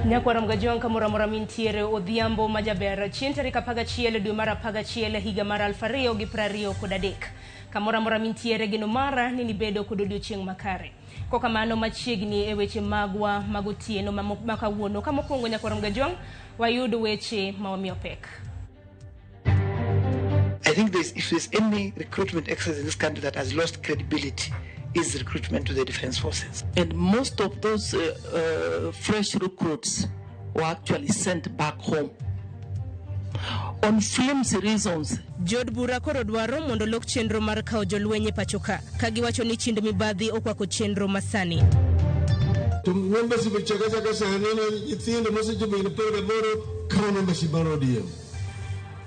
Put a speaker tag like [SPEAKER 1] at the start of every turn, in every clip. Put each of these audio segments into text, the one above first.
[SPEAKER 1] Nyakwar Mgajwang' kamoro amora mintiere odhiambo majaber chieng' tarik 11 dwe mar 11 higa mar 2023. Kamoro amora mintiere geno mara ni nibedo kod odiochieng' makare. Kokamano machiegni e weche magwa mag otieno ma kawuono. Ka mokwongo Nyakwar Mgajwang' wayud weche ma wamiyo pek.
[SPEAKER 2] I think if there's any recruitment exercise in this country that has lost credibility, is recruitment to the defense forces.
[SPEAKER 3] And most of those fresh recruits were actually sent back home on flimsy reasons.
[SPEAKER 1] Jood bura koro dwaro mondo lok chenro mar kawo jolweny e pacho ka, ka giwacho ni chind mibadhi okwako chenro masani.
[SPEAKER 4] To membership ochaka chaka sani ni nyithindo mosechopo higni 18 kawo membership mar ODM.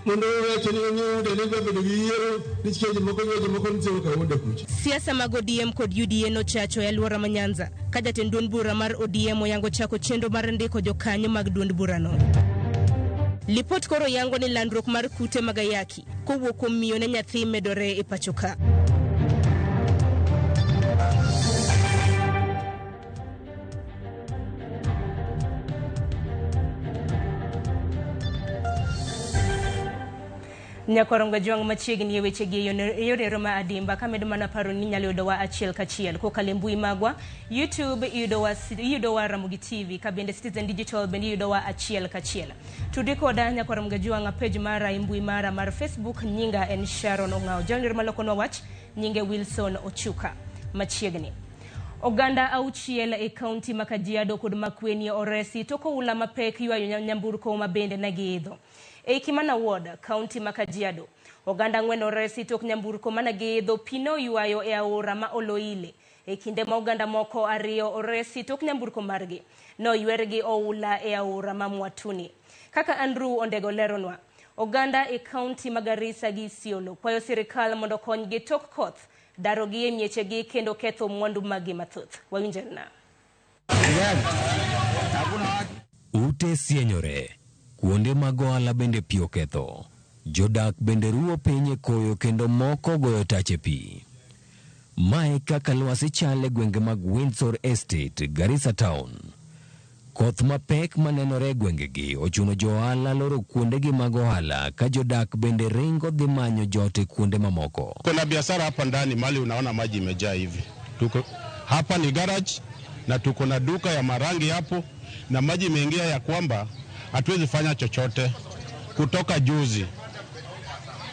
[SPEAKER 4] Mondo owacho ni onyude ni dwa bedo gi yiero nikech jomoko nyiewo jomoko nitie ka wuode kucha.
[SPEAKER 1] Siasa mag ODM kod UDA nochacho e alwora ma Nyanza ka jatend duond bura mar ODM oyango chako chenro mar ndiko jokanyo mag duond burano. Lipot koro yango ni landruok mar kute mag ayaki kowuok kuom miyo ne nyathi medore e pacho ka. Nyakorongo Jwang' machiegni e wechegi e yorero ma adimba kamedo mana paro ni inyalo yudowa achiel kachiel kokalo e mbui magwa YouTube iyudowa Ramogi TV ka bende Citizen Digital bende iyudowa achiel kachiel. Tudri koda Nyakorongo Jwang' page mara e mbui mara mar Facebook nyinga en Sharon Ong'ao. Jalno malokonwa wach nyinge Wilson Ochuka. Machiegni. Oganda auchiel e kaunti ma Kajiado kod Makueni oresi tok oula mapek ywayo nyamburko ma bende ne giidho. E Kimana Ward, kaunti ma Kajiado, oganda ang'wen oresi tok nyamburko mane giidho pi ne oywayo e aora ma Oloile. E kinde ma oganda moko ariyo oresi tok nyamburko margi ne oywer gi oula e aora ma Mwatuni. Kaka Andrew Ondego leronwa, oganda e kaunti ma Garissa gi Isiolo kwayo sirikal mondo okonygi tok koth darogi e miechegi kendo ketho mwandu maggi mathoth. Wawinjerna.
[SPEAKER 5] Ute sienyore, kuonde mag ohala bende pi oketho. Jodak bende ruwo piny e koyo kendo moko goyo tach e pi. Mae kaka lwasi chal e gwenge mag Windsor Estate, Garissa Town. Koth mapek manenore e gwengegi ochuno jo ohala loro kuondegi mag ohala ka jodak bende ringo dhi manyo jot e kuonde mamoko.
[SPEAKER 6] Kuna biashara hapa ndani mali unaona maji imejaa hivi. Tuko hapa ni garage na tuko na duka ya marangi hapo na maji imeingia ya kwamba hatuwezi fanya chochote. Kutoka juzi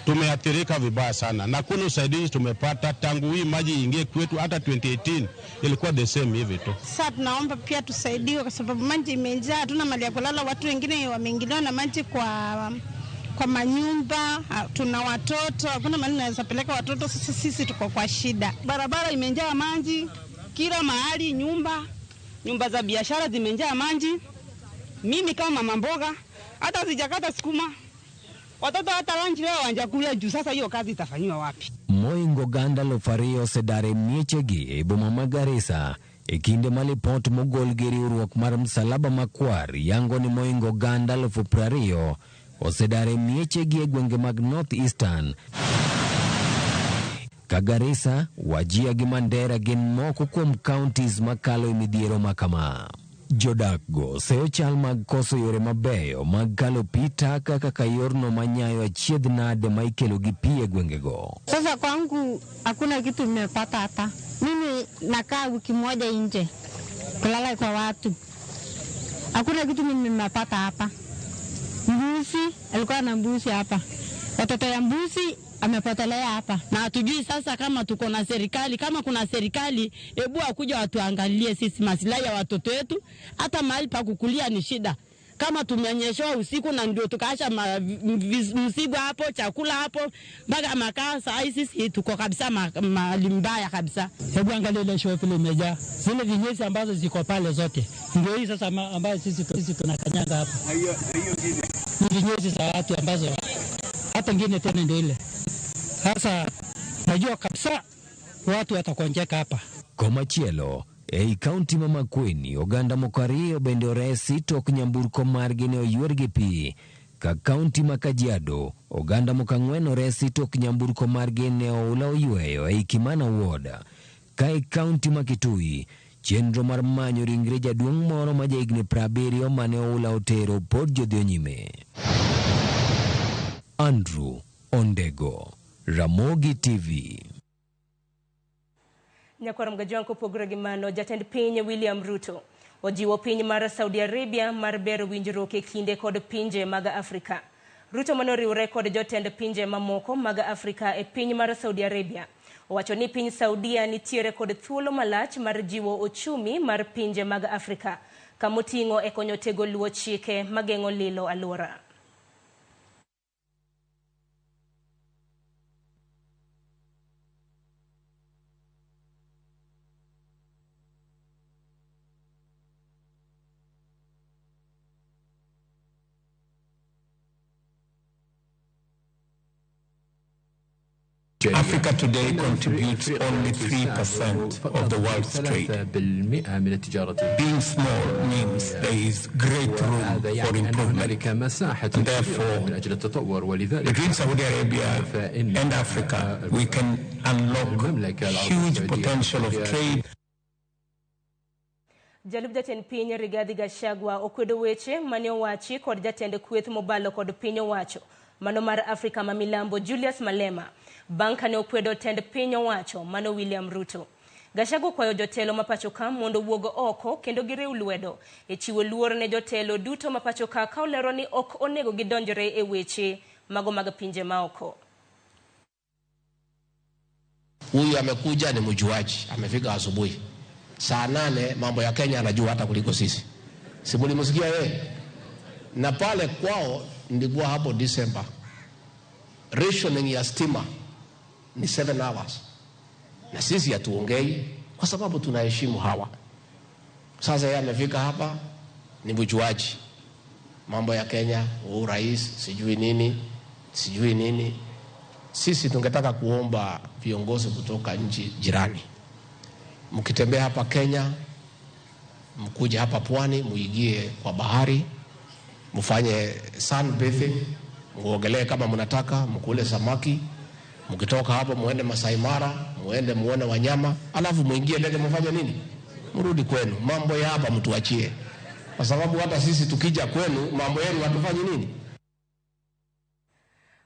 [SPEAKER 6] tumeathirika vibaya sana na kuna usaidizi tumepata tangu hii maji ingie kwetu, hata 2018 ilikuwa the same hivi tu.
[SPEAKER 7] Sasa tunaomba pia tusaidiwe kwa sababu maji imejaa, hatuna mali ya kulala, watu wengine wameingiliwa na maji kwa manyumba, tuna watoto, hakuna mahali tunaweza peleka watoto, sasa sisi tuko kwa shida.
[SPEAKER 8] Barabara imejaa maji kila mahali, nyumba za biashara zimejaa maji. Mimi kama mama mboga hata sijakata sukuma. Watoto hata lunch leo hawajakula juu sasa hiyo kazi itafanywa wapi?
[SPEAKER 5] Moingo Ganda Lofario osedar e miechegi e boma ma Garissa e kinde ma lipot mogol gi riwruok mar Msalaba Makwar yango ni moingo oganda 20,000 osedar e miechegi e gwenge mag North Eastern ka Garissa, Wajir gi Mandera gin moko kuom counties makalo e midhiero ma kama. Jodak go seyo chal mag koso yore mabeyo mag kalo pi taka kaka yorno manyayo achiedh nade ma ikelo gi pi e gwengego.
[SPEAKER 7] Sasa kwangu hakuna kitu nimepata hata. Mimi nakaa wiki moja nje kulala kwa watu. Hakuna kitu mimi nimepata hapa. Mbuzi, alikuwa na mbuzi hapa. Watoto ya mbuzi amepotelea hapa.
[SPEAKER 8] Na hatujui sasa kama tuko na serikali, kama kuna serikali, hebu akuja watuangalie sisi maslahi ya watoto wetu. Hata mahali pa kukulia ni shida. Kama tumenyeshewa usiku na ndio tukaacha mzigo hapo, chakula hapo, mpaka makaa, saa hii sisi tuko kabisa mahali mbaya kabisa.
[SPEAKER 9] Hebu angalia ile show vile imejaa. Zile vinyesi ambazo ziko pale zote. Ndio hii sasa ambayo sisi tunakanyanga hapa. Ni vinyesi za watu ambazo hata ngine tena ndio ile. Sasa najua kabisa watu watakonjeka hapa.
[SPEAKER 5] Komachielo ei kaunti ma Makueni, oganda moko ariyo bende oresi tok nyamburko margi ne oywer gi pi. Ka kaunti ma Kajiado, oganda moko ang'wen oresi tok nyamburko margi ne oula oyweyo ei Kimana Ward. Ka e kaunti ma Kitui, Chenro mar manyo ringre jaduong' moro ma jahigni 70 mane oula otero pod jodhiyo nyime. Andrew Ondego, Ramogi TV.
[SPEAKER 1] Nyakwar Mgajwang' kopogore gi mano, jatend piny William Ruto ojiwo piny mar Saudi Arabia mar bero winjruok e kinde kod pinje mag Afrika. Ruto manoriwre kod jotend pinje mamoko mag Afrika e piny mar Saudi Arabia owacho ni piny Saudia nitiere kod thuolo malach mar jiwo ochumi mar pinje mag Afrika kamoting'o e konyo tego luwo chike mageng'o lilo alwora.
[SPEAKER 10] Africa today contributes only 3% of the world's trade. Being small means there is great room for improvement. And therefore, between Saudi Arabia and Africa, we can unlock huge potential of trade.
[SPEAKER 1] Jalup jatend piny Rigathi Gachagua okwedo weche mane owachi kod jatend kweth mobalo kod piny owacho mano mar Afrika ma Milambo Julius Malema bang' kane okwedo tend piny owacho mano William Ruto. Gachagua okwayo jotelo ma pacho ka mondo owuog oko kendo giriw lwedo e chiwo luor ne jotelo duto ma pacho ka ka olero ni ok onego gidonjre e weche mago mag pinje maoko.
[SPEAKER 11] Huyu amekuja ni mjuaji, amefika asubuhi saa 8, mambo ya Kenya anajua hata kuliko sisi. Si mlimsikia yeye? Na pale kwao nilikuwa hapo December, rationing ya stima ni 7 hours, na sisi hatuongei kwa sababu tunaheshimu hawa. Sasa yeye amefika hapa ni mjuaji, mambo ya Kenya, rais sijui nini sijui nini. Sisi tungetaka kuomba viongozi kutoka nchi jirani, mkitembea hapa Kenya, mkuje hapa pwani, muigie kwa bahari, mfanye sunbathing, muogelee kama mnataka, mkule samaki. Mkitoka hapo muende Masai Mara, muende muone wanyama, alafu muingie ndege mfanye nini? Mrudi kwenu. Mambo ya hapa mtuachie, kwa sababu hata sisi tukija kwenu mambo yenu hatufanyi nini?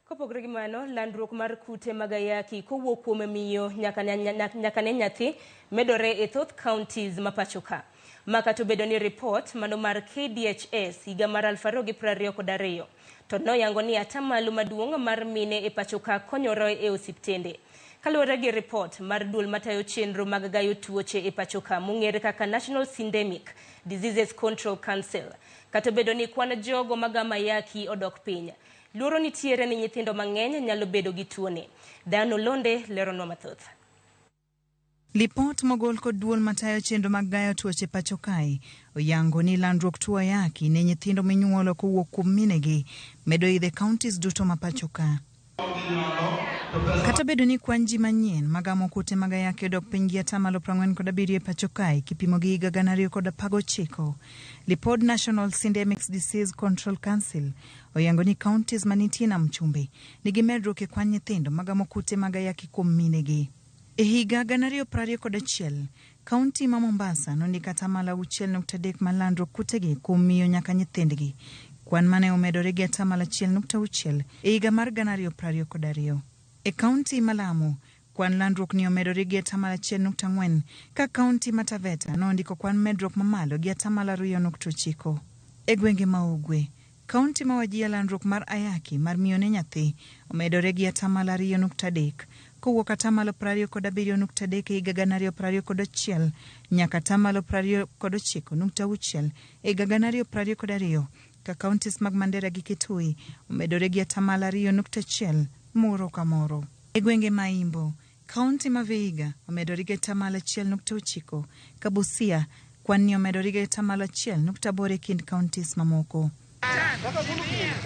[SPEAKER 1] Kopogore gi mano, landruok mar kute mag ayaki kowuok kuom miyo nyaka ne nyathi medore e thoth counties ma pacho ka. Ma kata obedo ni ripot mano mar KDHS higa mar 2022 to noyango ni atamalo maduong' mar mine e pacho ka konyore e osiptende. Kaluwore gi ripot mar duol matayo chenro mag gayo tuoche e pacho ka mong'ere kaka National Syndemic Diseases Control Council, kata obedo ni kwan jogo magamo ayaki odok piny, luoro nitiere ni nyithindo mang'eny nyalo bedo gi tuoni. Diana Olonde leronwa mathoth.
[SPEAKER 12] Lipot mogol kod duol matayo chenro mag gayo tuoche pacho kae oyango ni landruok tuo ayaki ne nyithindo minyuolo kowuok kuom minegi medo idhe counties duto ma pacho ka. Kata bedo ni kwan ji manyien magamo kute mag ayaki odok piny gi 47% e pacho kae kipimo gi higa 2019, lipod National Syndemic Disease Control Council oyango ni counties manitie Nam Chumbi nigi medruok e kwan nyithindo magamo kute mag ayaki kuom minegi. E higa 2021, kaunti ma Mombasa nondiko 6.3% mar landruok kutegi kuom miyo nyaka nyithindgi, kwan mane omedore gi 1.6% e higa mar 2022. E kaunti ma Lamu, kwan landruok ni omedore gi 1.4, ka kaunti ma Taveta nondiko kwan medruok mamalo gi 2.9. E gwenge ma Ugwe, kaunti ma Wajir landruok mar ayaki mar miyo ne nyathi omedore gi 2.3, kowuok 27.3% e higa 2021 nyaka 29.6% e higa 2022, ka counties mag Mandera gi Kitui omedore gi 2.1 moro ka moro. E gwenge ma Imbo, kaunti ma Vihiga omedore gi 1.9, ka Busia kwan ni omedore gi 1.8 e kind counties mamoko.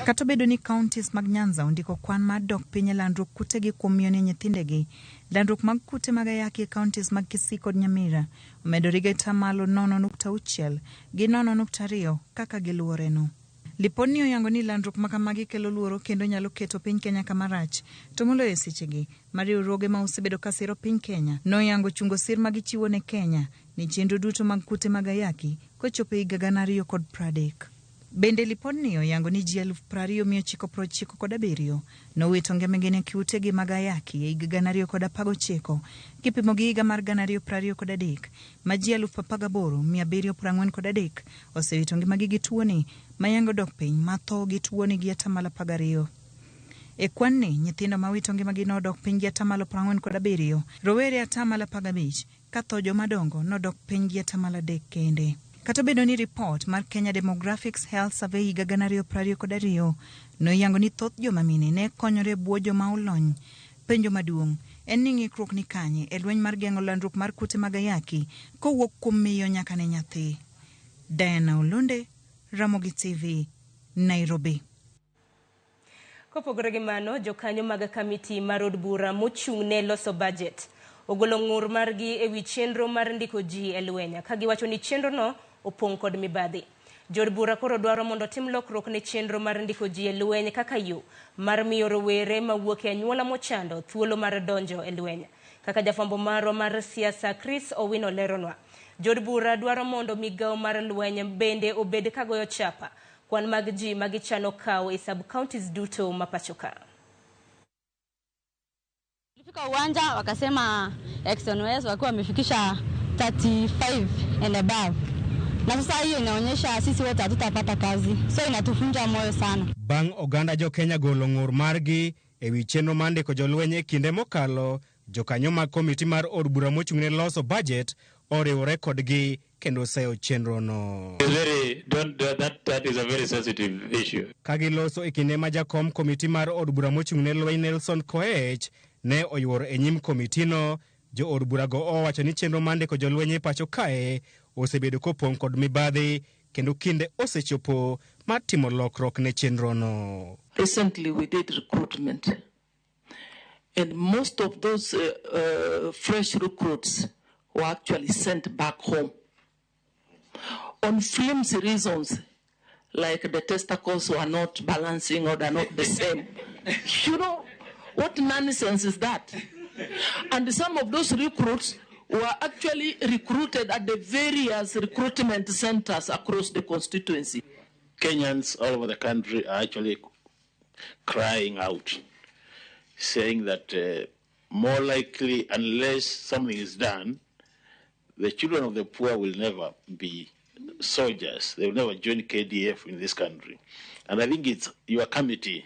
[SPEAKER 12] Kata obedo ni counties mag Nyanza ondiko kwan mar dok piny e landruok kutegi kuom miyo ne nyithindegi, landruok mag kute mag ayaki e counties mag Kisii kod Nyamira omedore gi 0.6 gi 0.2 kaka giluworeno. Lipodni oyango ni landruok ma kamagi kelo luoro kendo nyalo keto piny Kenya kama rach. To moloyo e sechegi ma riwruoge ma osebedo ka siro piny Kenya noyango chungo sir ma gichiwo ne Kenya ne chenro duto mag kute mag ayaki kochopo e higa 2030. Bende lipodni oyango ni ji 20,997 nowito ngimagi ne kutegi mag ayaki e higa 2019 kipimo gi higa mar 2023 ma ji 18,743 osewito ngimagi gi tuoni mayango dok piny ma tho gi tuoni gi 12%. E kwan ni nyithindo mawito ngimagi nodok piny gi 47%, rowere 15% ka tho jomadongo nodok piny gi 3% kende. Kata obedo ni ripot mar Kenya Demographics Health Survey higa 2022 noyango ni thoth joma mine ne konyore e bwo joma olony. Penjo maduong' en ni ng'ikruok ni kanye e lweny mar geng'o landruok mar kute mag ayaki kowuok kuom miyo nyaka ne nyathi. Diana Olonde, Ramogi TV, Nairobi.
[SPEAKER 1] Kopogore gi mano, jokanyo mag kamiti mar od bura mochung' ne loso budget ogolo ng'ur margi ewi chenro mar ndiko ji e lweny ka giwacho ni chenrono opong' kod mibadhi. Jood bura koro dwaro mondo otim lokruok ne chenro mar ndiko ji e lweny kaka yo mar miyo rowere mawuok e anyuola mochando thuolo mar donjo e lweny. Kaka jafwambo marwa mar siasa Chris Owino leronwa, jood bura dwaro mondo migawo mar lweny bende obed kagoyo chapa kwan mag ji ma gichano kawo e sub counties duto ma pacho ka.
[SPEAKER 7] Tulifika uwanja wakasema Exxon West wakiwa wamefikisha 35 and above, na sasa hiyo inaonyesha sisi wote hatutapata kazi, so inatufunja moyo sana.
[SPEAKER 13] Bang' oganda jo Kenya golo ng'ur margi ewi chenro mar ndiko jolweny e kinde mokalo, jokanyo mag komiti mar od bura mochung' ne loso budget oriwore kodgi kendo seyo chenrono.
[SPEAKER 14] Very, don't, that is a very sensitive issue.
[SPEAKER 13] Ka giloso e kinde ma jakom komiti mar od bura mochung' ne lweny Nelson Koech ne oyuoro e nyim komitino, jo od burago owacho ni chenro mar ndiko jolweny e pacho kae osebedo kopong' kod mibadhi kendo kinde osechopo mar timo lokruok ne chenrono.
[SPEAKER 3] Recently we did recruitment, and most of those fresh recruits were actually sent back home on flimsy reasons, like the testicles were not balancing or they're not the same. You know, what nonsense is that? And some of those recruits were actually recruited at the various recruitment centers across the constituency.
[SPEAKER 14] Kenyans all over the country are actually crying out, saying that more likely, unless something is done, the children of the poor will never be soldiers. They will never join KDF in this country. And I think it's your committee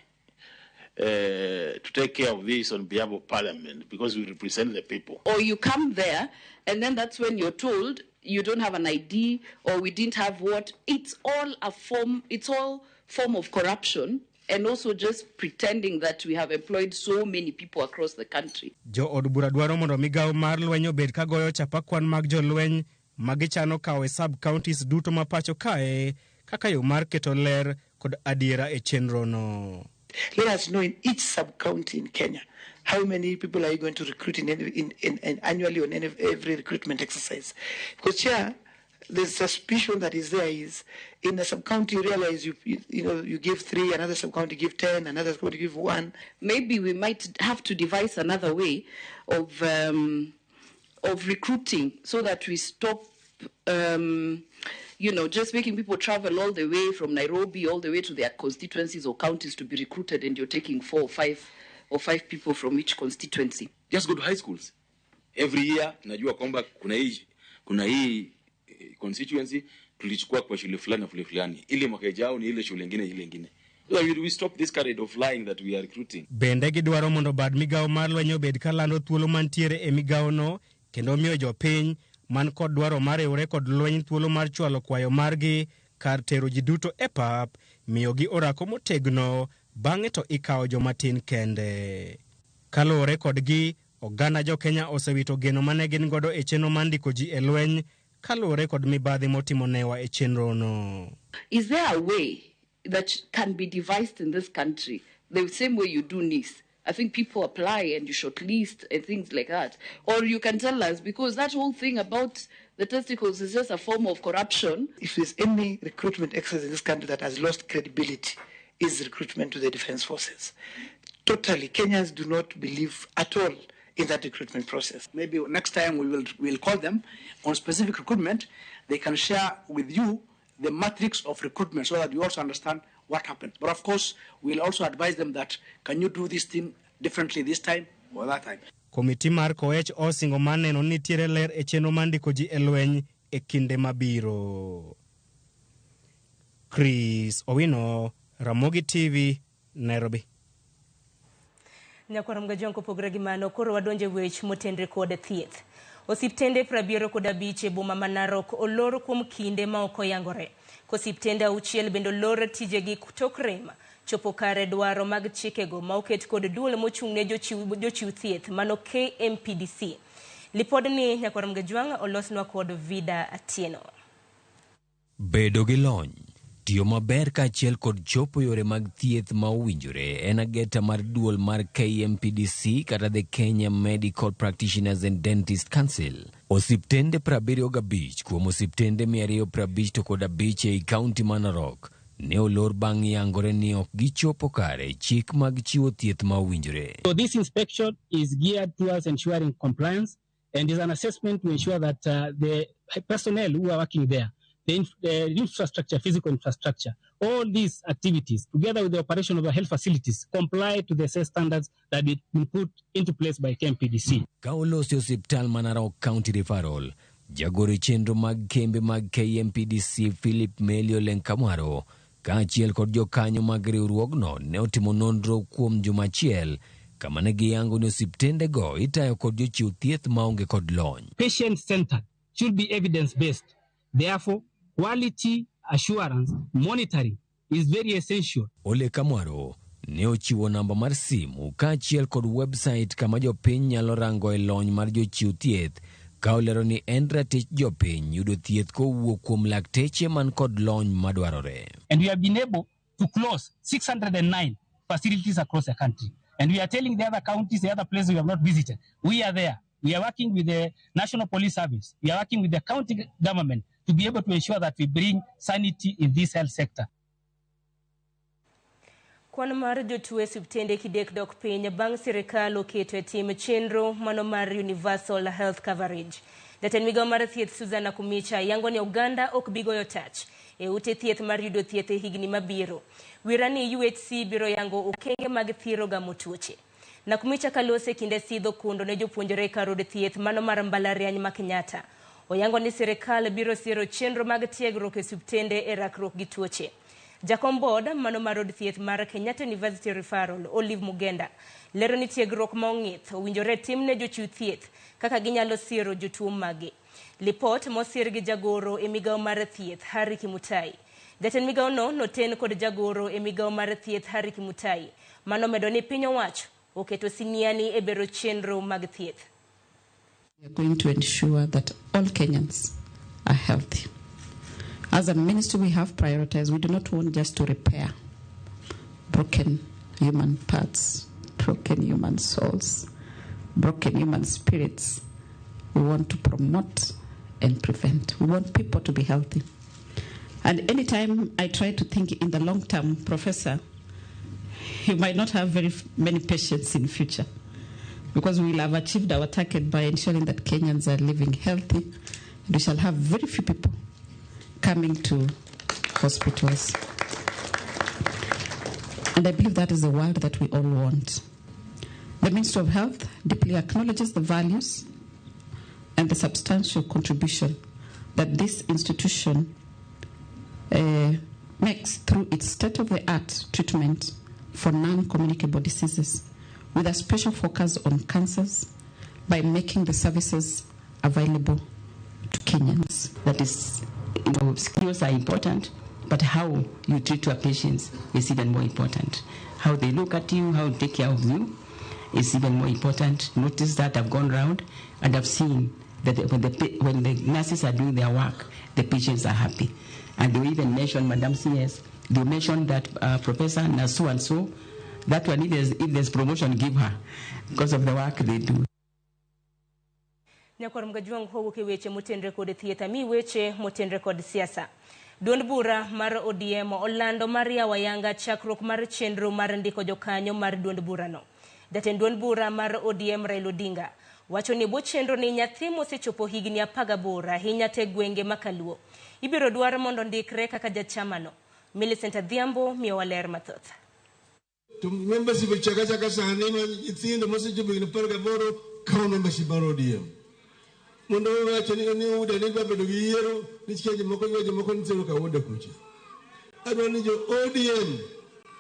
[SPEAKER 14] to take care of this on behalf of Parliament, because we represent the people.
[SPEAKER 15] Or you come there, and then that's when you're told you don't have an ID, or we didn't have what. It's all a form, it's all form of corruption, and also just pretending that we have employed so many people across the country.
[SPEAKER 13] Jo od bura dwaro mondo migawo mar lweny obed ka goyo chapa kwan mag jolweny ma gichano kawo e sub counties duto ma pacho kae kaka yo mar keto ler kod adiera e chenrono.
[SPEAKER 2] Let us know in each sub-county in Kenya how many people are you going to recruit in annually on every recruitment exercise. Because here, the suspicion that is there is in a sub-county you realize you give 3, another sub-county give 10, another sub-county give 1.
[SPEAKER 15] Maybe we might have to devise another way of recruiting so that we stop just making people travel all the way from Nairobi all the way to their constituencies or counties to be recruited, and you're taking 4 or 5 people from each constituency.
[SPEAKER 16] Just go to high schools. Every year, najua kwamba kuna hii constituency tulichukua kwa shule fulani na shule fulani. Ile mwaka ijao ni ile shule nyingine, ile nyingine. So we stop this kind of lying that we are recruiting.
[SPEAKER 13] Bende gidwaro mondo bad migawo mar lweny obed kalando thuolo mantiere e migawono kendo miyo jopiny man kod dwaro mar riwre kod lweny thuolo mar chwalo kwayo margi kar tero ji duto e pap, miyogi orako motegno, bang'e to ikawo joma tin kende. Kaluwore kodgi, oganda jo Kenya osewito geno mane gin godo e chenro mar ndiko ji e lweny kaluwore kod mibadhi motimo newa e chenrono.
[SPEAKER 15] Is there a way that can be devised in this country, the same way you do NIS? I think people apply and you shortlist and things like that. Or you can tell us, because that whole thing about the testicles is just a form of corruption.
[SPEAKER 2] If there's any recruitment exercise in this country that has lost credibility, is recruitment to the defense forces. Totally, Kenyans do not believe at all in that recruitment process.
[SPEAKER 17] Maybe next time we'll call them on specific recruitment. They can share with you the matrix of recruitment so that you also understand what happened. But of course, we'll also advise them that can you do this thing differently this time or that time.
[SPEAKER 13] Komiti mar Koech osingo mar neno ni nitiere ler e chenro mar ndiko ji e lweny e kinde mabiro. Chris Owino, Ramogi TV, Nairobi.
[SPEAKER 1] Nyakwar Mgajwang' kopogore gi mano, koro wadonjo e wech motenre kod thieth. Osiptende 75 e boma ma Narok olor kuom kinde ma ok oyangore. Kosiptende 6 bende olor tijegi tok rem chopo kare dwaro mag chikego ma oket kod duol mochung' ne jochiw thieth mano KMPDC. Lipodni Nyakwar Mgajwang' olosnwa kod Vida Atieno.
[SPEAKER 5] Bedo gi lony, tiyo maber kaachiel kod chopo yore mag thieth ma owinjore en ageta mar duol mar KMPDC kata the Kenya Medical Practitioners and Dentist Council. Osiptende 75 kuom osiptende 255 ei kaunti ma Narok ne olor bang' yangore ni ok gichopo kare chik mag chiwo thieth ma owinjore.
[SPEAKER 18] So this inspection is geared towards ensuring compliance and is an assessment to ensure that the personnel who are working there, the infrastructure, physical infrastructure, all these activities, together with the operation of the health facilities, comply to the set standards that have been put into place by KMPDC.
[SPEAKER 5] Ka olosi osiptal ma Narok County Referral, jagoro chenro mag kembe mag KMPDC Philip Melio Lenkamwaro kaachiel kod jokanyo mag riwruogno ne otimo nonro kuom juma achiel kama ne giyango ni osiptendego itayo kod jochiw thieth maonge kod lony.
[SPEAKER 18] Patient-centered should be evidence-based. Therefore, quality assurance monitoring is very essential.
[SPEAKER 5] Ole Kamwaro ne ochiwo namba mar simu kaachiel kod website kama jopiny nyalo rango e lony mar jochiw thieth ka olero ni en ratich jopiny yudo thieth kowuok kuom lakteche man kod lony madwarore.
[SPEAKER 18] And we have been able to close 609 facilities across the country. And we are telling the other counties, the other places we have not visited, we are there. We are working with the National Police Service. We are working with the county government to be able to ensure that we bring sanity in this health sector.
[SPEAKER 1] Kwan mar jotuo e osiptende kidek dok piny bang' sirikal oketo e tim chenro mano mar Universal Health Coverage. Jatend migao mar thieth Susan Nakhumicha yango ni oganda ok bi goyo tach e ute thieth mar yudo thieth e higni mabiro. Wirani UHC biro yango okenge mag thiro gamo tuoche. Nakhumicha kalose kinde sidho kundo ne jopuonjre kar od thieth mano mar mbalariany ma Kenyatta. Oyango ni sirikal biro siro chenro mag tiegruok e osiptende e rakruok gi tuoche. Jakom board mano mar od thieth mar Kenyatta University Referral Olive Mugenda lero ni tiegruok ma ong'ith owinjore tim ne jochiw thieth kaka ginyalo siro jotuo mage. Lipot mosir gi jagoro e migao mar thieth Harry Kimutai. Jatend migao no noten kod jagoro e migao mar thieth Harry Kimutai mano medo ni piny owacho oketo siniani e bero chenro mag thieth.
[SPEAKER 19] We are going to ensure that all Kenyans are healthy. As a ministry, we have prioritized. We do not want just to repair broken human parts, broken human souls, broken human spirits. We want to promote and prevent. We want people to be healthy. And anytime I try to think in the long term, Professor, you might not have very many patients in future, because we will have achieved our target by ensuring that Kenyans are living healthy, and we shall have very few people coming to hospitals. And I believe that is the world that we all want. The Ministry of Health deeply acknowledges the values and the substantial contribution that this institution makes through its state-of-the-art treatment for non-communicable diseases, with a special focus on cancers, by making the services available to Kenyans.
[SPEAKER 20] That is, you know, skills are important, but how you treat your patients is even more important. How they look at you, how they take care of you is even more important. Notice that I've gone round and I've seen that when the nurses are doing their work, the patients are happy. And they even mention, Madam CS, they mention that Professor Nasu and so, that one, if there's promotion, give her, because of the work they do.
[SPEAKER 1] Nyakwar Mgajwang' kowuok e weche motenre kod thieth, ami weche motenre kod siasa. Duond bura mar ODM olando mar yawo ayanga chakruok mar chenro mar ndiko jokanyo mar duond burano. Jatend duond bura mar ODM Raila Odinga wacho ni bwo chenro ni nyathi mosechopo higni 18 ahinya te gwenge ma Kaluo ibiro dwar mondo ndikre kaka jachamano. Millicent Adhiambo miyowa ler mathoth.
[SPEAKER 4] To membership ochak achaka sani ma nyithindo mosechopo higni 18 kawo membership mar ODM. Mondo wacho ni UDA ni dwa bedo gi yiero nikech jomoko ywa jomoko nitiere ka UDA kucha. Adwa ni jo ODM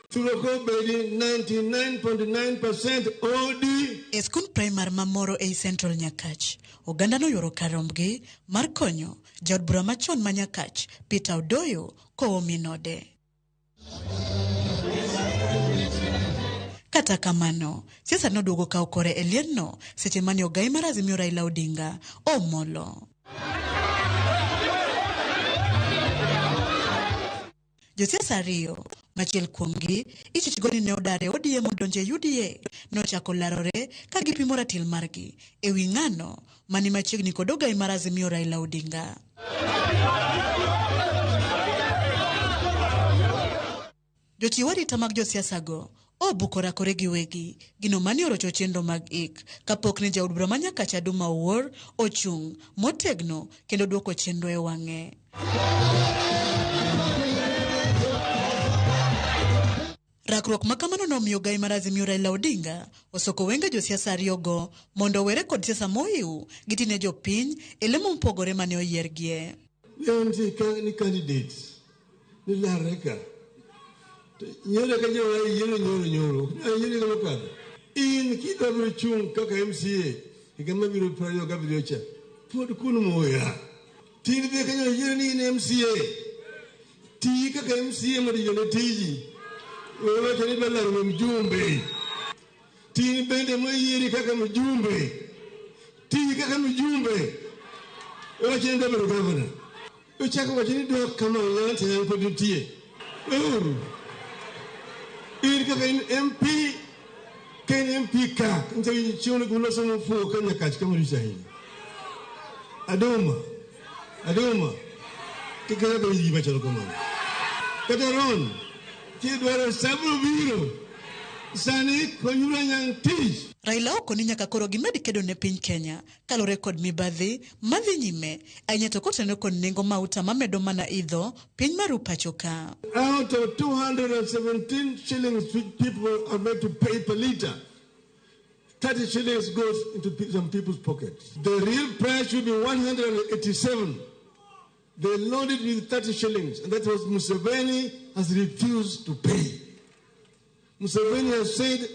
[SPEAKER 4] thuolo kobedi 99.9% OD.
[SPEAKER 21] E skund primar ma Moro ei Central Nyakach, oganda noyuoro kar rombgi mar konyo jaod bura machon ma Nyakach, Peter Odoyo, kowo min ode. Kata kamano, siasa noduogo kawo kore e liendno seche mane ogai mar Azimio Raila Odinga omolo. Josiasa ariyo, machiel kuomgi ichichgo ni ne odar e ODM odonjo e UDA, nochako larore ka gipimo ratil margi e wi ng'ano mani machiegni kod ogai mar Azimio Raila Odinga. Jochiw arita mag josiasago obuko rakore giwegi gino mane orocho chenro mag ik kapok ne jaod bura ma Nyakach Aduma Owuor ochung' motegno kendo duoko chenro e wang'e. Rakruok ma kamano nomiyo ogai mar Azimio Raila Odinga osoko wenge josiasa ariyogo mondo owere kod siasa mohiu gitine jopiny e lemo mopogore mane oyiergie.
[SPEAKER 4] Ne nitie ka ni candidates ni larre ka. Nyoro ka nyoro yiero nyoro nyoro. Ne yiero ka mokadho. In kidwa biro chung' kaka MCA higa mabiro 27 cha. Pod kun moya. Tin dhi kanyo yiero ni in MCA. Ti kaka MCA mondo yone tiji. Wewe wacho ni dwa laro mjumbe. Tin bende moyieri kaka mjumbe. Ti kaka mjumbe. Wewe wacho ni dwa bedo gavana. Ochako wacho ni dwa kama ng'ato en pod nitie. Weuru. In kaka in MP, ka in MP ka, nitie chiemo ni uloso mofuwo ka Nyakach kama lich ahinya. Aduma, Aduma, kik kaka winj gima chalo kamano. Kata Ron, kidwaro sabro biro, sani konyuru anyang' tich.
[SPEAKER 21] Raila okoni nyaka koro gimed kedo ne piny Kenya kaluwore kod mibadhi madhi nyime ahinya to kotenore kod nengo mauta mamedo mana idho piny maru pacho ka.
[SPEAKER 4] Out of 217 shillings which people are made to pay per litre, 30 shillings goes into some people's pockets. The real price should be 187. They loaded with 30 shillings, and that was Museveni has refused to pay. Museveni has said,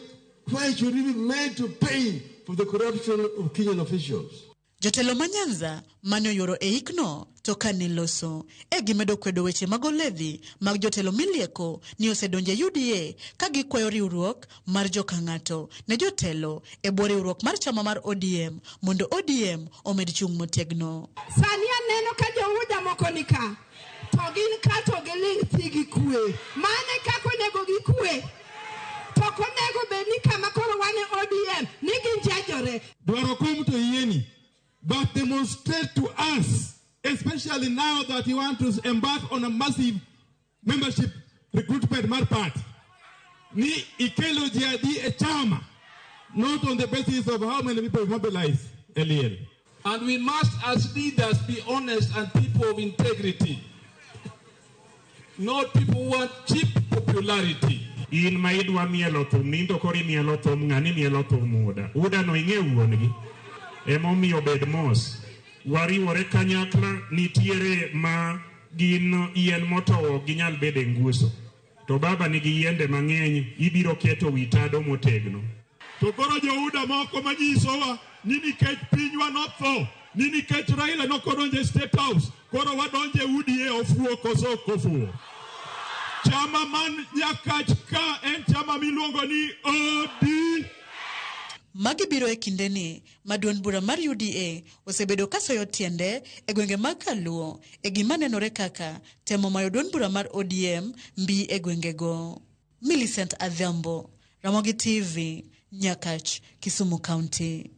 [SPEAKER 4] why should we be made to pay for the corruption of Kenyan officials?
[SPEAKER 21] Jotelo ma Nyanza mane oyuoro e ikno to kane loso e gimedo kwedo weche mag oledhi mag jotelo milieko ni osedonjo e UDA ka gikwayo riwruok mar joka ng'ato ne jotelo e bwo riwruok mar chama mar ODM mondo ODM omed chung' motegno.
[SPEAKER 22] Sani aneno ka jo-UDA moko ni ka to gin ka to giling' thi gi kwe. Mane kaka onego gikwe? To ok onego bed ni kama koro wan e ODM ni ginjajore.
[SPEAKER 4] Dwaro kom to yieni, but demonstrate to us, especially now that you want to embark on a massive membership recruitment mar party. Ni ikelo ji adi e chama, not on the basis of how many people mobilize Eliel.
[SPEAKER 23] And we must, as leaders, be honest and people of integrity, not people who want cheap popularity.
[SPEAKER 24] In ma idwa mielo thum, ni to koro imielo thum, ng'ani mielo thum UDA. UDA no ing'e wuon-gi. Emomiyo bed mos. Wariwore kanyakla, nitiere ma gin yien motowo ok ginyal bedo e nguso. To baba nigi yiende mang'eny, ibiro keto wi tado motegno.
[SPEAKER 23] To koro jo-UDA moko manyisowa ni nikech pinywa notho, ni nikech Raila nokodonjo e State House, koro wadonjo e UDA ofuwo koso ok ofuwo. Chama man Nyakach ka en chama miluongo ni OD.
[SPEAKER 21] Magi biro e kindeni ma duond bura mar UDA osebedo ka soyo tiende e gwenge mag Kaluo e gima nenore kaka temo mayo duond bura mar ODM mbi e gwengego. Millicent Adhiambo, Ramogi TV, Nyakach, Kisumu County.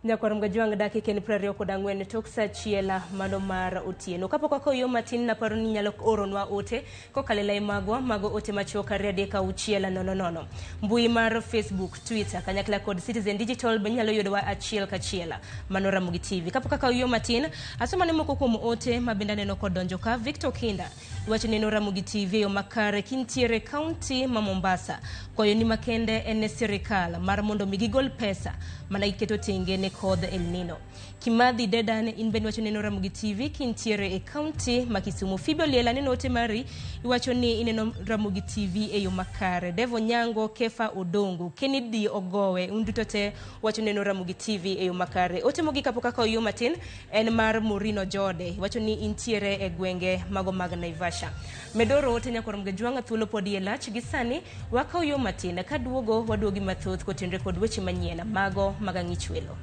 [SPEAKER 1] Nyakwar Mgajwang' dakika en 24 tok saa achiel mano mar otieno. Kapok wakowo yo matin naparo ni inyalo oronwa ote kokalo e lai magwa mago ote machuok 2 3 6 0 0. Mbui mar Facebook, Twitter kanyakla kod Citizen Digital be inyalo yudowa achiel kachiel. Mano Ramogi TV. Kapok akawo yo matin, asomane moko kuom ote ma bende aneno kodonjo ka. Victor Kinda iwacho ni Ramogi TV e yo makare kintiere kaunti ma Mombasa. Kwayoni makende en ne sirikal mar mondo mi gigol pesa mana giketo tenge ne kodh El Nino. Kimathi Dedan in bende iwacho ni ineno Ramogi TV kintiere e kaunti ma Kisumu. Phoebe Oliel aneno ote mari iwacho ni ineno Ramogi TV e yo makare. Devo Nyango, Kefa Odongo, Kennedy Ogowe, un duto te wacho ni ineno Ramogi TV e yo makare. Ote mogik kapok akawo yo matin en mar Morino Jode iwacho ni intiere e gwenge mago mag Naivasha. Medoro ote nyakwar Mgajwang' thuolo pod iye lach gi sani wakawo yo matin kaduogo waduogi mathoth kotenre kod weche manyien mago mag ang'ich welo.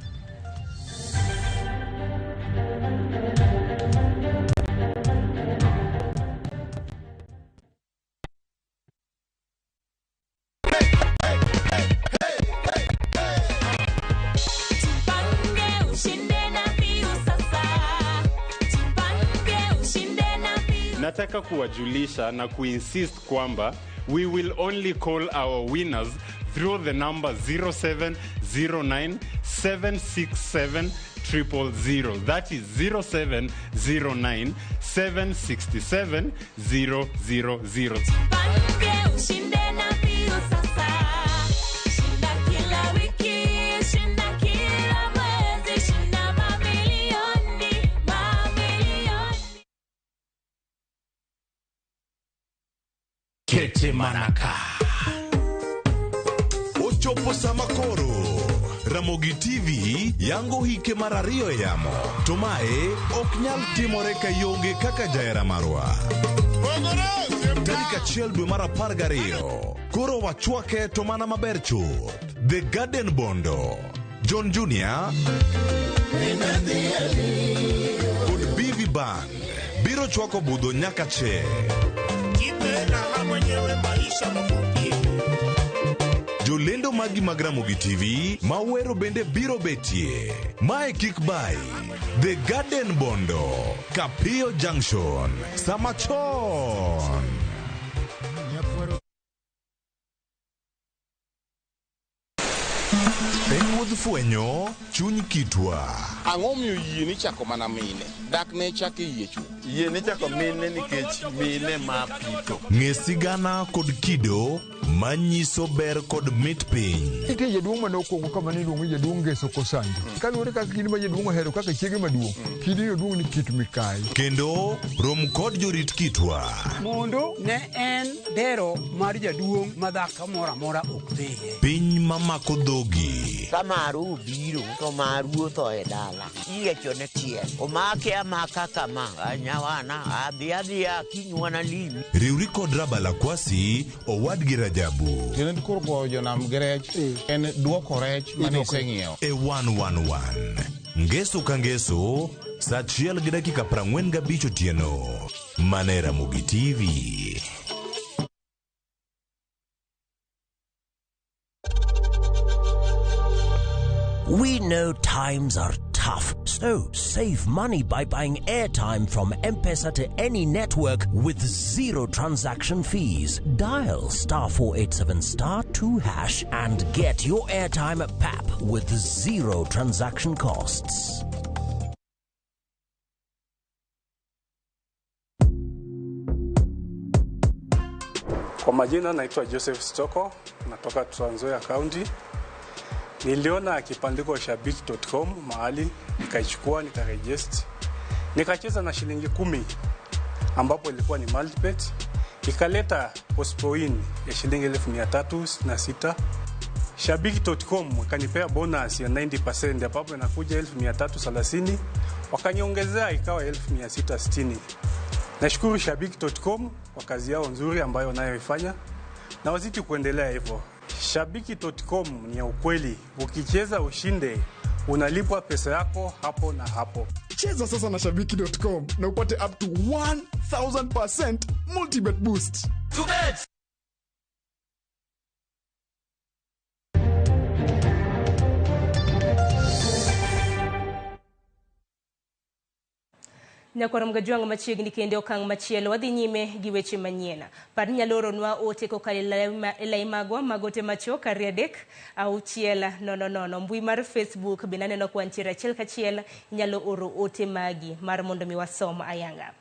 [SPEAKER 6] Nataka kuwajulisha na kuinsist kwamba we will only call our winners through the number 0709 767 000. That is 0709 767 000.
[SPEAKER 8] Kete manaka.
[SPEAKER 9] Ochopo sama koro Ramogi TV yango hike mar ariyo e yamo to mae ok nyal timore ka ionge kaka jahera marwa. Tarik 1 dwe mar 12 koro wachwake to mana maber chuth. The Garden Bondo, John Junior kod BV Band biro chwako budho nyaka che. Jolendo magi mag Ramogi TV mawero bende biro betie. Mae kik bai. The Garden Bondo, Kapio Junction, sama chon. En wuodh fwenyo chuny kitwa.
[SPEAKER 10] Ang'o miyo yie ni chako mana mine? Dak ne chak e yie chuth.
[SPEAKER 25] Yie ni chako mine nikech mine ma pitho.
[SPEAKER 9] Ng'e sigana kod kido manyiso ber kod mit piny.
[SPEAKER 26] Nitie jaduong' mane okwongo kama ne iluongo ni jaduong' Ngeso Kosanjo. Kaluwore kaka kidi ma jaduong' ohero kaka chiege maduong', kidi oduong' ni Kit Mikayi.
[SPEAKER 9] Kendo rom kod jorit kitwa.
[SPEAKER 27] Mondo ne en dero mar jaduong' ma dhako moro amora ok dhiye.
[SPEAKER 9] Piny mamako dhogi.
[SPEAKER 28] Ka maru obiro to maru otho e dala. Iyiecho ne tiel. Omake amaka kama. Nyawana adhi adhiya kinywana limi.
[SPEAKER 9] Riwri kod Rabala Kwasi owadgi Rajabu.
[SPEAKER 10] Tiende koro goyo jonam gi rech en duoko rech mane iseng'iewo.
[SPEAKER 9] E 111. Ngeso ka ngeso, saa 1:45 otieno. Mana e Ramogi TV.
[SPEAKER 29] We know times are tough, so save money by buying airtime from M-Pesa to any network with zero transaction fees. Dial *487*2# and get your airtime at PAP with zero transaction costs.
[SPEAKER 30] Kwa majina naitwa Joseph Stoko, natoka Trans Nzoia County. Niliona kibandiko shabiki.com mahali, nikaichukua, nikaregister. Nikacheza na shilingi 10 ambapo ilikuwa ni multibet. Ikaleta postpoin ya shilingi 366,000. Shabiki.com ikanipea bonus ya 90% ambapo inakuja 330,000, wakaniongezea ikawa 660,000. Nashukuru Shabiki.com kwa kazi yao nzuri ambayo wanayoifanya na wazidi kuendelea hivyo. Shabiki.com ni ya ukweli. Ukicheza ushinde, unalipwa pesa yako hapo na hapo.
[SPEAKER 31] Cheza sasa na Shabiki.com na upate up to 1000% multibet boost.
[SPEAKER 1] Nyakwar Mgajwang' machiegni kendo okang' machielo wadhi nyime gi weche manyien. Par ni nyalo oronwa ote kokalo e lai magwa mag ote machuok 2 3 6 0 0. Mbui mar Facebook bende aneno ka wantiere achiel kachiel, inyalo oro ote magi mar mondo mi wasom ayanga.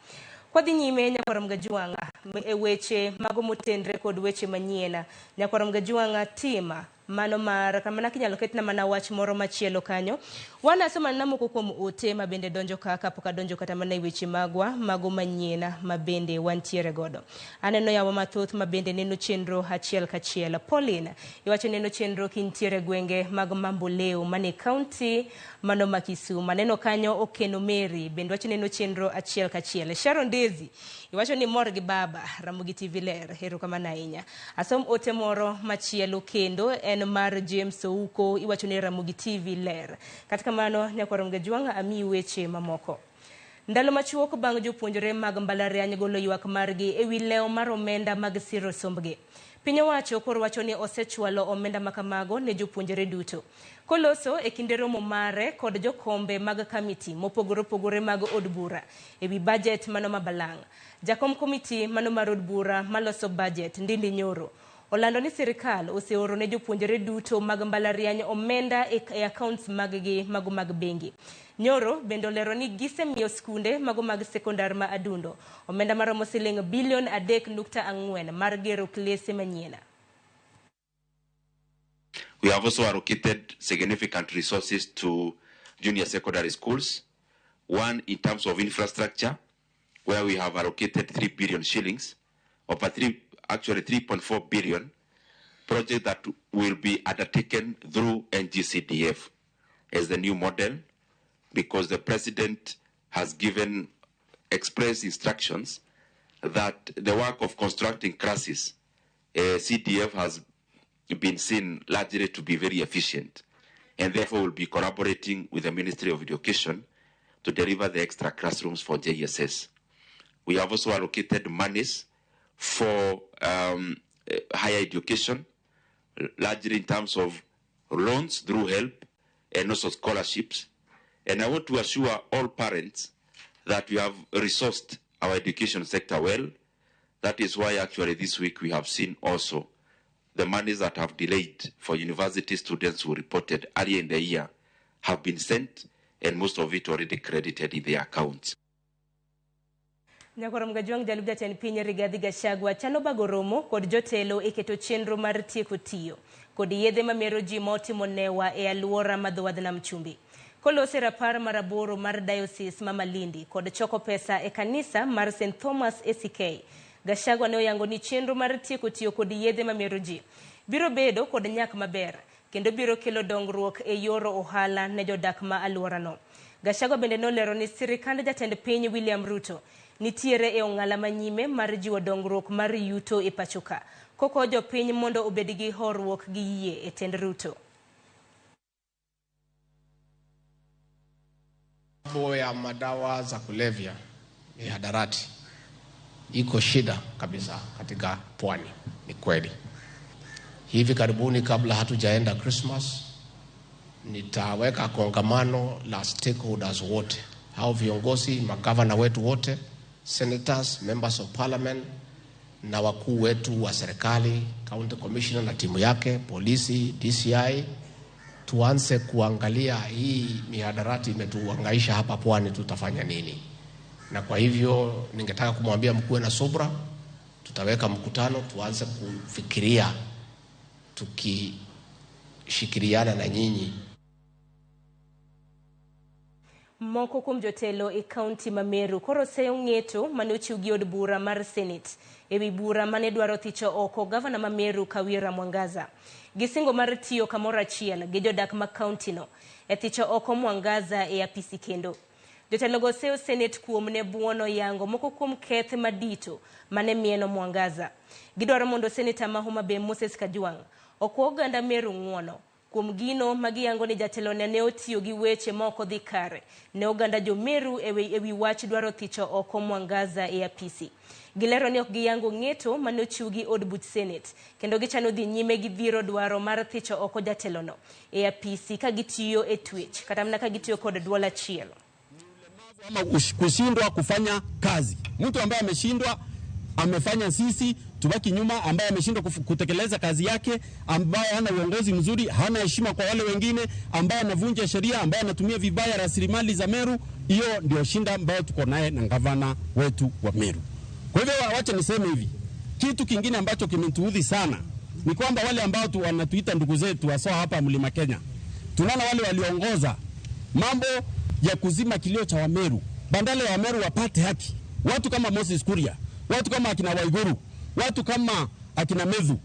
[SPEAKER 1] Kwadhi nyime Nyakwar Mgajwang' e weche mago motenre kod weche manyien. Nyakwar Mgajwang' tima mano mar kamana kinyalo ketna mana wach moro machielo kanyo. Wanaso mana moko kuom ote ma bende donjo ka kapok adonjo kata mana e weche magwa mago manyien ma bende wantiere godo. Aneno yawa mathoth ma bende neno chenro achiel kachiel. Pauline iwacho neno chenro kintiere gwenge mag Mamboleo mane kaunti mano ma Kisumu. Aneno kanyo Okeno Mary bende wacho neno chenro achiel kachiel. Sharon Daisy iwacho ni mor gi baba Ramogi TV ler, erokamano ahinya. Asom ote moro machielo kendo en mar James Ouko iwacho ni Ramogi TV ler. Kata kamano Nyakwar Mgajwang' amiyi weche mamoko. Ndalo machuok bang' jopuonjre mag mbalariany golo ywak margi ewi lewo mar omenda mag siro sombgi. Piny owacho koro wacho ni osechwalo omenda makamago ne jopuonjre duto. Koloso e kinde romo mare kod jokombe mag kamiti mopogore opogore mag od bura ewi bajet mano ma balang'. Jakom komiti mano mar od bura maloso bajet Ndindi Nyoro olando ni sirikal oseoro ne jopuonjre duto mag mbalariany omenda e accounts mag-gi mago mag bengi. Nyoro bende olero ni gisemiyo skunde mago mag sekondar ma Adundo omenda maromo siling bilion 3.4 mar gero klese manyien.
[SPEAKER 2] We have also allocated significant resources to junior secondary schools. One, in terms of infrastructure, where we have allocated 3 billion shillings, over three, actually 3.4 billion, project that will be undertaken through NGCDF as the new model, because the president has given express instructions that the work of constructing classes, CDF has been seen largely to be very efficient, and therefore will be collaborating with the Ministry of Education to deliver the extra classrooms for JSS. We have also allocated monies for higher education, largely in terms of loans through HELP and also scholarships. And I want to assure all parents that we have resourced our education sector well. That is why actually this week we have seen also the monies that have delayed for university students who reported earlier in the year have been sent, and most of it already credited in their accounts.
[SPEAKER 1] Nyakwar Mgajwang' jalup jatend piny Rigathi Gachagua chano bago romo kod jotelo e keto chenro mar tieko tiyo kod yedhe mamero ji ma otimo newa e alwora ma dho wadh nam chumbi. Kolose rapar mar 8 mar Diocese ma Malindi kod choko pesa e kanisa mar St Thomas ACK, Gachagua ne oyango ni chenro mar tieko tiyo kod yedhe mamero ji biro bedo kod nyak maber kendo biro kelo dongruok e yor ohala ne jodak ma alworano. Gachagua bende nolero ni sirikand jatend piny William Ruto nitiere e ong'ala manyime mar jiwo dongruok mar yuto e pachoka, koko jopiny mondo obed gi horuok gi yie e tend Ruto.
[SPEAKER 10] Mambo ya madawa za kulevya, mihadarati, iko shida kabisa katika pwani, ni kweli. Hivi karibuni kabla hatujaenda Christmas, nitaweka kongamano la stakeholders wote, hao viongozi, magavana wetu wote, senators, members of parliament, na wakuu wetu wa serikali, county commissioner na timu yake, polisi, DCI, tuanze kuangalia hii mihadarati imetuhangaisha hapa pwani, tutafanya nini? Na kwa hivyo ningetaka kumwambia mkuwe na subra, tutaweka mkutano tuanze kufikiria tukishikiriana na nyinyi.
[SPEAKER 1] Moko kuom jotelo e kaunti ma Meru koro oseyo ng'eto mane ochiw gi od bura mar Senate ewi bura mane dwaro thicho oko gavana ma Meru Kawira Mwangaza. Gisingo mar tiyo kamoro achiel gi jodak ma kaunti no e thicho oko Mwangaza e apisi kendo. Jotelogo oseyo Senate kuom ne buono yango moko kuom keth madito mane mieno Mwangaza. Gidwaro mondo Seneta ma Homa Bay Moses Kajwang' okwa oganda Meru ng'uono kuom gino magiyango ni jatelo ne otiyo gi weche ma ok odhi kare ne oganda jo Meru ewi wach dwaro thicho oko Mwangaza e apisi. Gilero ni ok giyango ng'eto mane ochiw gi od buch Senate kendo gichano dhi nyime gi dhiro dwaro mar thicho oko jatelono e apisi ka gitiyo e twech kata mana ka gitiyo kod duol achiel.
[SPEAKER 3] Ama kushindwa kufanya kazi. Mtu ambaye ameshindwa amefanya sisi tubaki nyuma, ambaye ameshindwa kutekeleza kazi yake, ambaye hana uongozi mzuri, hana heshima kwa wale wengine, ambaye anavunja sheria, ambaye anatumia vibaya rasilimali za Meru. Hiyo ndio shinda ambayo tuko naye na gavana wetu wa Meru. Kwa hivyo wacha niseme hivi, kitu kingine ambacho kimetuudhi sana ni kwamba wale ambao wanatuita ndugu zetu hasa hapa Mlima Kenya, tunaona wale waliongoza mambo ya kuzima kilio cha Wameru, badala ya Wameru wapate haki. Watu kama Moses Kuria, watu kama akina Waiguru, watu kama akina Methu,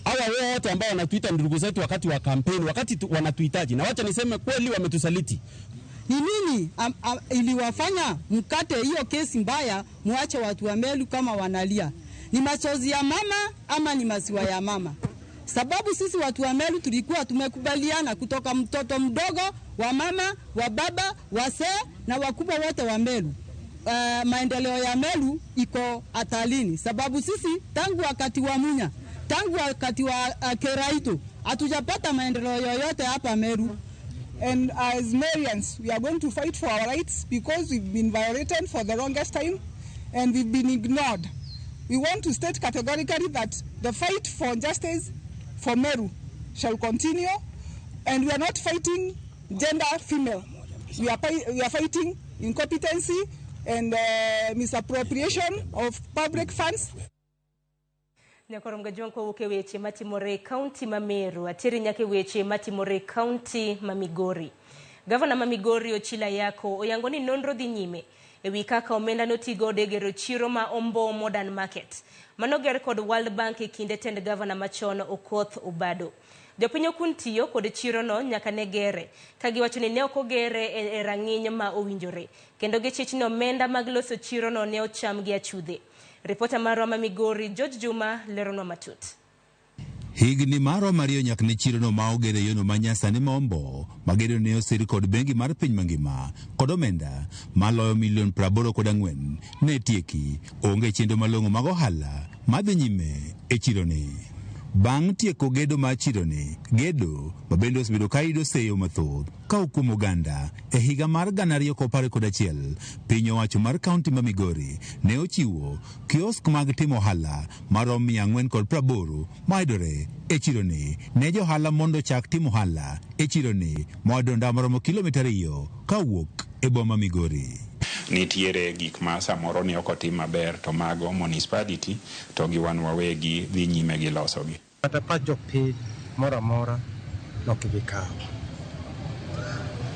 [SPEAKER 3] hawa wote ambao wanatuita ndugu zetu wakati wa kampeni, wakati wanatuhitaji. Na wacha niseme kweli, wametusaliti.
[SPEAKER 5] Ni nini iliwafanya mkate hiyo kesi mbaya, muache watu wa Meru kama wanalia? Ni machozi ya mama ama ni maziwa ya mama? Sababu sisi watu wa Meru tulikuwa tumekubaliana kutoka mtoto mdogo wa mama, wa baba, wazee na wakubwa wote wa Meru. Maendeleo ya Meru iko hatarini, sababu sisi tangu wakati wa Munya, tangu wakati wa Keraito hatujapata maendeleo yoyote hapa Meru.
[SPEAKER 7] And as Merians, we are going to fight for our rights because we've been violated for the longest time and we've been ignored. We want to state categorically that the fight for justice for Meru shall continue, and we are not fighting gender female. We are fighting incompetency and misappropriation of public funds.
[SPEAKER 1] Nyakorom gajuang kowuok e weche matimore e kaunti ma Meru, ateri nyaka e weche matimore e kaunti ma Migori. Gavana ma Migori Ochila Ayacko oyango ni nonro dhi nyime ewi kaka omenda notigodo e gero chiro ma Ombo Modern Market manoger kod World Bank e kinde tend gavana machon Okoth Obado. Jopiny okun tiyo kod chirono nyaka ne gere, ka giwacho ni ne ok ogere e rang'iny ma owinjore, kendo gichich ni omenda mag loso chirono ne ocham gi achudhe. Ripota marwa ma Migori George Juma leronwa matut.
[SPEAKER 8] Higni maromo ariyo nyaka ne chirono ma oger e yono manyasani ma Ombo, ma gedo ne osir kod bengi mar piny mangima kod omenda maloyo milion 84 ne tieki. Onge chenro malong'o mag ohala madhi nyime e chironi. Bang' tieko gedo mar chironi, gedo ma bende osebedo ka yudo seyo mathoth ka kuom oganda e higa mar 2021, piny owacho mar kaunti ma Migori ne ochiwo kiosk mag timo ohala maromo 480 mayudore e chironi ne johala mondo ochak timo ohala e chironi mayudo ndara maromo kilomita 2 kawuok e boma Migori.
[SPEAKER 24] Nitiere gik ma samoro ne ok otim maber, to mago municipality to gi wan wawegi dhi nyime gi losogi.
[SPEAKER 11] Kata pach jopiny moro amora ok bi kawo.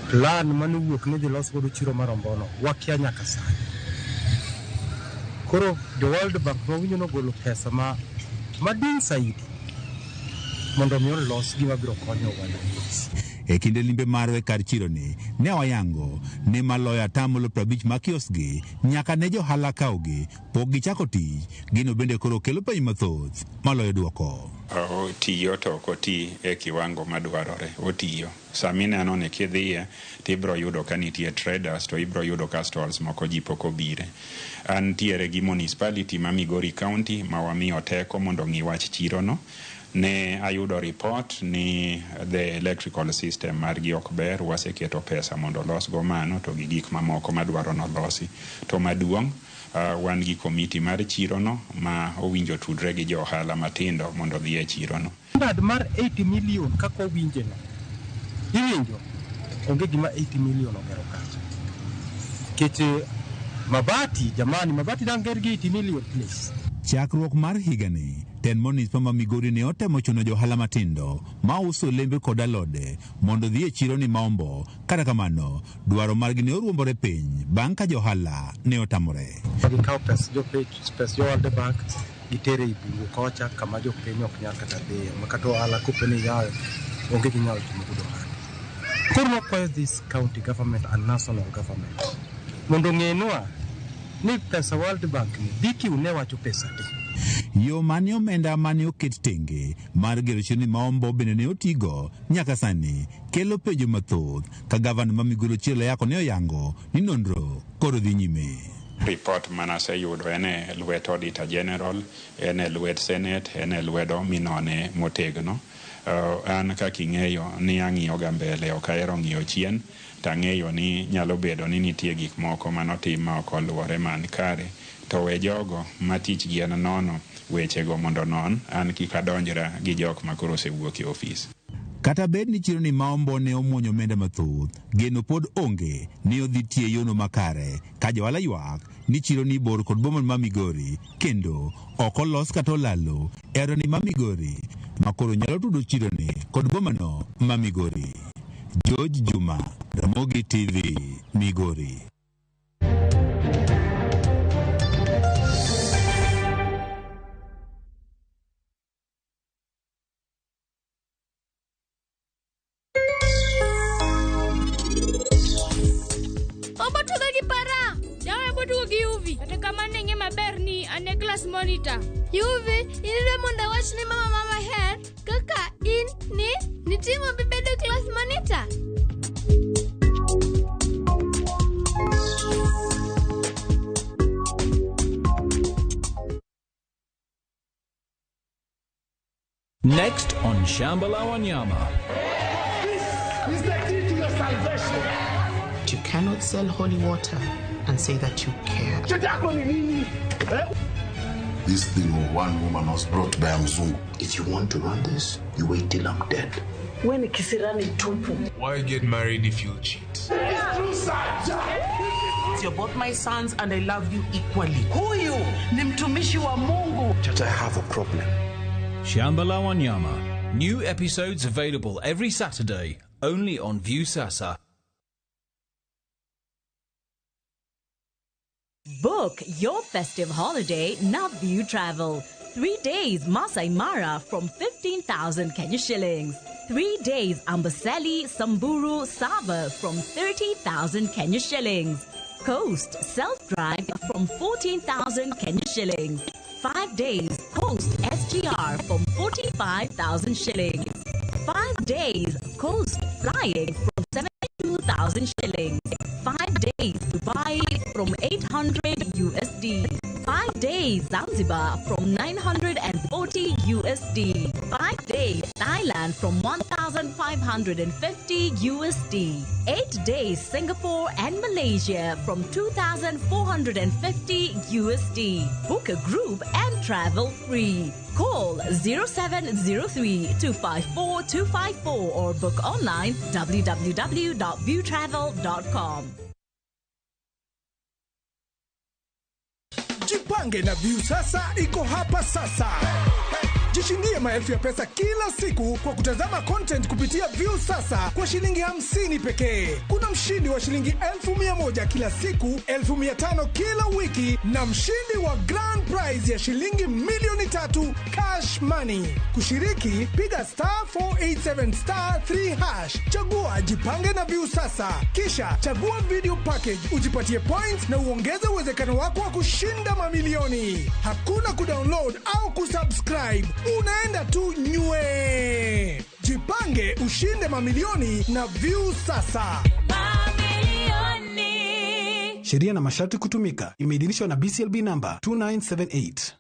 [SPEAKER 11] Plan manowuok ni dhi los godo chiro mar Ombono wakia nyaka sani. Koro jo World Bank mawinjo nogolo pesa ma maduong' saidi mondo mi olos gima biro konyo oganda.
[SPEAKER 8] E kinde limbe marwa e kar chironi, ne wayango ni maloyo atamalo 50 mag kiosk-gi nyaka ne johala kawgi pok gichako tich. Gino bende koro kelo penjo mathoth maloyo duoko.
[SPEAKER 24] Otiyo to ok oti e kiwango madwarore. Otiyo. Sama ineno ni kidhiye to ibiro yudo ka nitie traders, to ibiro yudo ka stalls moko ji pok obire. Antiere gi municipality ma Migori County ma wamiyo teko mondo ong'i wach chirono. Ne ayudo report ni the electrical system margi ok ber, waseketo pesa mondo olosgo mano to gi gik mamoko madwaro nolosi. To maduong', wan gi komiti mar chirono ma owinjo tudre gi jo ohala matindo mondo odhi e chirono.
[SPEAKER 11] Standard mar 80 million kaka owinje no, iwinjo onge gima 80 million ogero kacha. Nikech mabati, jamani, mabati dang' ger gi 80 million please.
[SPEAKER 8] Chakruok mar higani, tend municipal ma Migori ne otemo chuno johala matindo ma uso olembe kod alode mondo odhi e chironi ma Ombo. Kata kamano, dwaro margi ne oruombore piny bang' ka johala ne otamore.
[SPEAKER 11] Gikawo pes jopiny, pes jo World Bank gitere e bungu kocha kama jopiny ok nyal kata dhiye, ma kata ohala kopo ni yawe onge ginyal timo godo ohala. Koro wakwayo this county government and national government mondo ong'enwa ni pesa World Bank ni DQ ne wacho pesa di.
[SPEAKER 8] Yo mane omenda mane oket tenge mar gero chirni ma Ombo bende ne otigo nyaka sani kelo penjo mathoth ka gavana ma Migori Ochiel Ayacko ne oyango ni nonro koro dhi nyime.
[SPEAKER 24] Report manaseyudo en e lwet Auditor General, en e lwet Senate, en e lwedo minone motegno. An kaka ing'eyo ni ang'iyo ga mbele, ok ahero ng'iyo chien. Tang'eyo ni nyalo bedo ni nitie gik moko manotim ma ok oluwore man kare. To we jogo ma tichgi en nono wechego mondo onon, an kik adonjra gi jok ma koro osewuok e ofis.
[SPEAKER 8] Kata bed ni chiro ni ma Ombo ne omuonyo omenda mathoth, geno pod onge ni odhi tiyo e yono makare ka johala ywak ni chiro ni bor kod boma ma Migori kendo ok olos kata olalo e aora ma Migori ma koro nyalo tudo chiro ni kod bomano ma Migori. George Juma, Ramogi TV, Migori.
[SPEAKER 4] Obotugo gi para. Jawa botugo gi Yuvi. Kata kamano ing'e maber ni an e class monitor.
[SPEAKER 12] Yuvi, in idwa mondo awach ne mama mama her kaka in ni nitimo bibedo class monitor.
[SPEAKER 13] Next on Shamba La Wanyama.
[SPEAKER 14] This is the key to your salvation.
[SPEAKER 15] You cannot sell holy water and say that you care.
[SPEAKER 16] This thing of one woman was brought by a Mzungu.
[SPEAKER 17] If you want to run this, you wait till I'm dead.
[SPEAKER 18] We ni kisirani tupu.
[SPEAKER 19] Why get married if you'll cheat?
[SPEAKER 18] You're both my sons and I love you equally. Huyu ni mtumishi wa Mungu.
[SPEAKER 17] Chacha, I have a problem.
[SPEAKER 13] Shamba La Wanyama. New episodes available every Saturday, only on Viusasa.
[SPEAKER 20] Book your festive holiday now View Travel. 3 days Masai Mara from 15,000 Kenya shillings. 3 days Amboseli, Samburu, Sava from 30,000 Kenya shillings. Coast self-drive from 14,000 Kenya shillings. 5 days Coast SGR from 45,000 shillings. 5 days Coast flying from 72,000 shillings. 5 days Dubai from 800 USD. 5 days Zanzibar from 940 USD. 5 days Thailand from 1,550 USD. 8 days Singapore and Malaysia from 2,450 USD. Book a group and travel free. Call 0703 254 254 or book online www.viewtravel.com.
[SPEAKER 31] Jipange na Viusasa iko hapa sasa. Jishindie maelfu ya pesa kila siku kwa kutazama content kupitia Viusasa kwa shilingi 50 pekee. Kuna mshindi wa shilingi 1,100 kila siku, 5,000 kila wiki na mshindi wa grand prize ya shilingi 3,000,000 cash money. Kushiriki, piga star 487 star 3 hash. Chagua Jipange na Viusasa, kisha chagua video package ujipatie points na uongeze uwezekano wako wa kushinda mamilioni. Hakuna kudownload au kusubscribe, unaenda tu nywe. Jipange ushinde mamilioni na Viusasa.
[SPEAKER 22] Sheria na masharti kutumika. Imeidhinishwa na BCLB number 2978.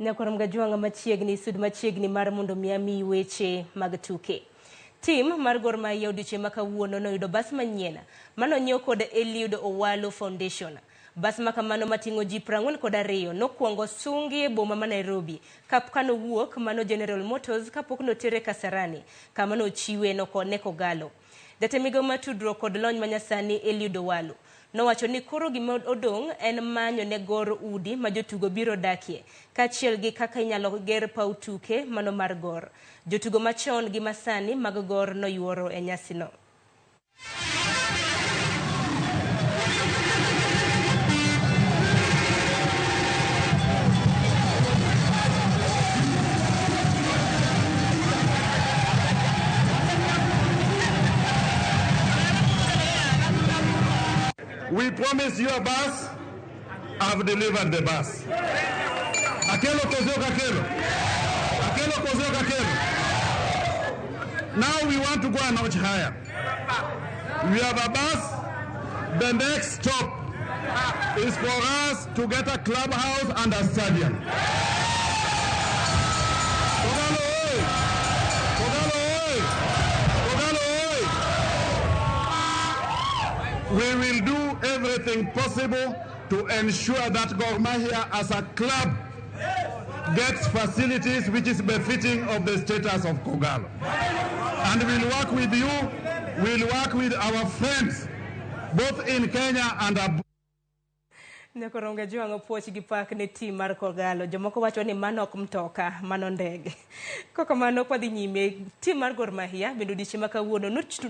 [SPEAKER 1] Nyakwar Mgajuanga machiegni sud machiegni mar mondo mi amiyi weche mag tuke. Tim mar Gor Mahia odiochieng' ma kawuono noyudo bas manyien manonyiew kod Eliud Owalo Foundation. Bas ma kamano mating'o ji 42 nokwongo sungi e boma ma Nairobi kanowuok mano General Motors kapok notere Kasarani kama nochiwe ne Kogalo. Jatend migao mar tudruok kod lony manyasani Eliud Owalo nowacho ni koro gima odong' en manyo ne Gor udi ma jotugo biro dakie kaachiel gi kaka inyalo ger paw tuke mano mar Gor. Jotugo machon gi masani mag Gor noyuoro e nyasino.
[SPEAKER 32] We promised you a bus. I've delivered the bus. Akelo Kozio Kakelo. Akelo Kozio Kakelo. Now we want to go a notch higher. We have a bus. The next stop is for us to get a clubhouse and a stadium. Kogalo oi! Kogalo oi! Kogalo oi! We will do everything possible to ensure that Gor Mahia as a club gets facilities which is befitting of the status of Kogalo. And we'll work with you, we'll work with our friends, both in Kenya and abroad.
[SPEAKER 1] Nyakoronga jwang'o puoch gi pak ne tim mar Kogalo. Jomoko wacho ni mano ok mtoka, mano ndege. Kokamano kwadhi nyime, tim mar Gor Mahia bende odiochieng' ma kawuono notu